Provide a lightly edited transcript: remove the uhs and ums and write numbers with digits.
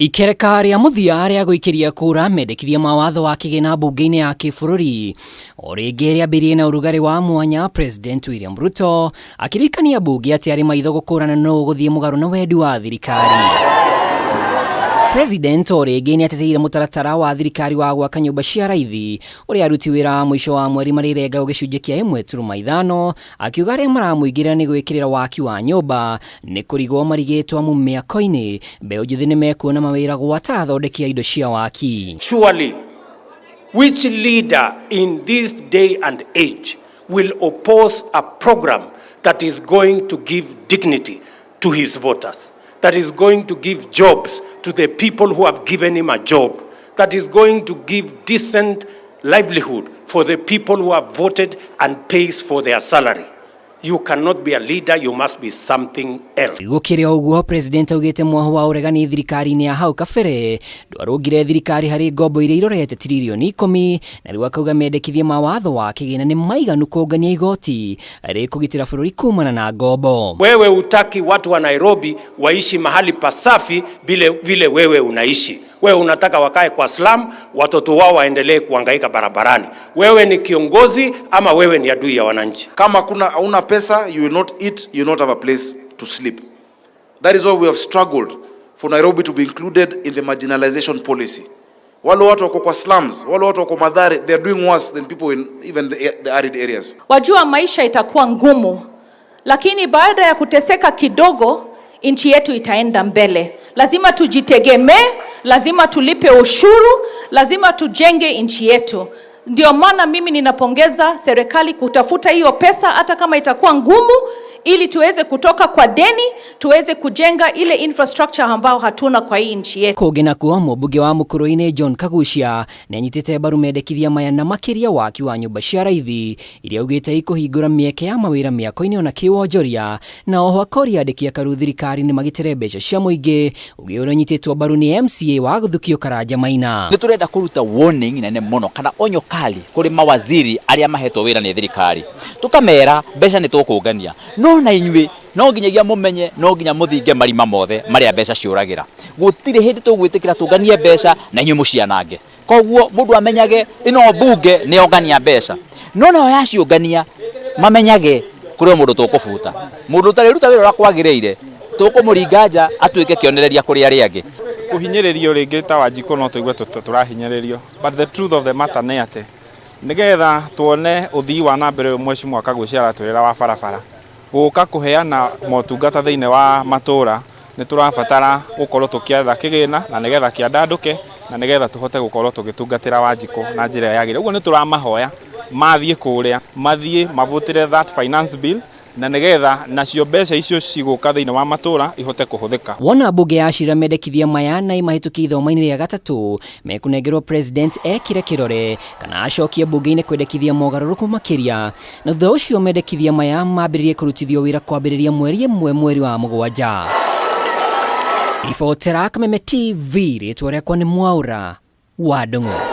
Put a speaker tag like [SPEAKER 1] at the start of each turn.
[SPEAKER 1] Ikereka rĩa mũthia rĩa gũikĩria kura mendekithia ma watho wa kĩgĩna mbunge-inĩ ya kĩbũrũri o rĩngĩ rĩambĩrĩirie na ũrugarĩ wa mwanya, President William Ruto akĩririkania mbunge atĩ arĩ maitho gũkũrana nũ ũgũthiĩ mũgarũ na wendi wa thirikari. President o rĩngĩ nĩ ateteire mũtaratara wa thirikari wa gwaka nyũmba cia raithi ũrĩa aruti wĩra a mũico wa mweri marĩrengagwo gĩcunjĩ kĩa 1.5, akiuga arĩa maramũingĩrĩra nĩ gwĩkĩrĩra waki wa nyũmba nĩ kũrigwo marigĩtwo amu mĩako-inĩ mbeũ njĩthĩ nĩ mekuona mawĩra gwata athondeki a indo cia waki.
[SPEAKER 2] Surely, which leader in this day and age will oppose a program that is going to give dignity to his voters, that is going to give jobs to the people who have given him a job, that is going to give decent livelihood for the people who have voted and pays for their salary? You cannot be a leader, you must be something else.
[SPEAKER 1] Gũkĩrĩ o ũguo, President augĩte mwaho wa ũregani thirikari-inĩ ya hau kabere ndwarũngire thirikari harĩ ngombo iria irorete tiririoni 10, na rĩu akauga mendekithia ma watho wa kĩgĩna nĩ maiganu kũngania igoti rĩkũgitĩra bũrũri kumana na ngombo.
[SPEAKER 2] Wewe hutaki watu wa Nairobi waishi mahali pasafi vile vile wewe unaishi. Wewe unataka wakae kwa slum, watoto wao waendelee kuhangaika barabarani. Wewe ni kiongozi ama wewe ni adui ya wananchi?
[SPEAKER 3] Kama kuna hauna pesa, you will not eat, you will not have a place to sleep. That is why we have struggled for Nairobi to be included in the marginalization policy. Wale watu wako kwa slums, wale watu wako Mathare, they are doing worse than people in even the arid areas.
[SPEAKER 4] Wajua maisha itakuwa ngumu, lakini baada ya kuteseka kidogo, nchi yetu itaenda mbele. Lazima tujitegemee, lazima tulipe ushuru, lazima tujenge nchi yetu. Ndio maana mimi ninapongeza serikali kutafuta hiyo pesa hata kama itakuwa ngumu, ili tuweze kutoka kwa deni, tuweze kujenga ile infrastructure ambayo hatuna kwa hii nchi yetu.
[SPEAKER 1] Kũngĩ nakuo, mũmbunge wa Mũkũrũ-inĩ John Kagucia nĩ anyitĩte mbaru mendekithia maya na makĩria waki wa nyũmba cia raithi iria augĩte ikũhingũra mĩeke ya mawĩra mĩako-inĩ ona kĩwonjoria, na oho akoria andĩki akaru thirikari-inĩ magitĩre mbeca cia mũingĩ, ũgĩ ũrĩa ũnyitĩtwo mbaru nĩ MCA wa Gũthukio Karanja Maina.
[SPEAKER 5] Nĩ tũrenda kũruta warning nene mũno kana onyo kali kũrĩ mawaziri arĩa mahetwo wĩra nĩ thirikari, tũkamera mbeca nĩ tũkũngania, no na inyuĩ no nginyagia mũmenye no nginya mũthinge marima mothe marĩa mbeca ciũragĩra. Gũtirĩ hĩndĩ tũgwĩtĩkĩra tũnganie mbeca na inyuĩ mũcianange. Koguo mũndũ amenyage ĩno mbunge nĩ yongania mbeca, no nayo yaciũngania mamenyage kũrĩ o mũndũ tũkũbuta, mũndũ ũtarĩruta wĩra ũrĩa kwagĩrĩire tũkũmũringa nja atuĩke kĩonereria kũrĩ arĩa angĩ.
[SPEAKER 6] Kũhinyĩrĩrio rĩngĩ ta Wanjikũ no tũigue tũrahinyĩrĩrio, but the truth of the matter nĩ atĩ nĩgetha tuone ũthii wa na mbere ũyũ Mheshimiwa Kaguchia aratwĩrĩra wa barabara gũka kũheana motungata thĩinĩ wa matũra, nĩ tũrabatara gũkorwo tũkĩetha kĩgĩna na nĩgetha kĩandandũke na nĩgetha tũhote gũkorwo tũgĩtungatĩra Wanjikũ na njĩra ĩrĩa yagĩrĩire. Ũguo nĩ tũramahoya mathiĩ kũrĩa, mathiĩ mavotĩre that finance bill na nĩgetha nacio mbeca icio cigũka thĩinĩ wa matũra ihote kũhũthĩka.
[SPEAKER 1] Wona mbunge yacira mendekithia maya na imahĩtũkie ithoma-inĩ rĩa gatatũ, mekũnengerwo President ekĩre kĩrore kana acokie mbunge-inĩ kwendekithia mogarũrũku makĩria, na thutha ũcio mendekithia maya mambĩrĩrie kũrutithio wĩra kwambĩrĩria mweri 1 mweri wa 7. Ribotera Kameme TV, rĩtwa rĩakwa nĩ Mwaũra wa Ndung'u.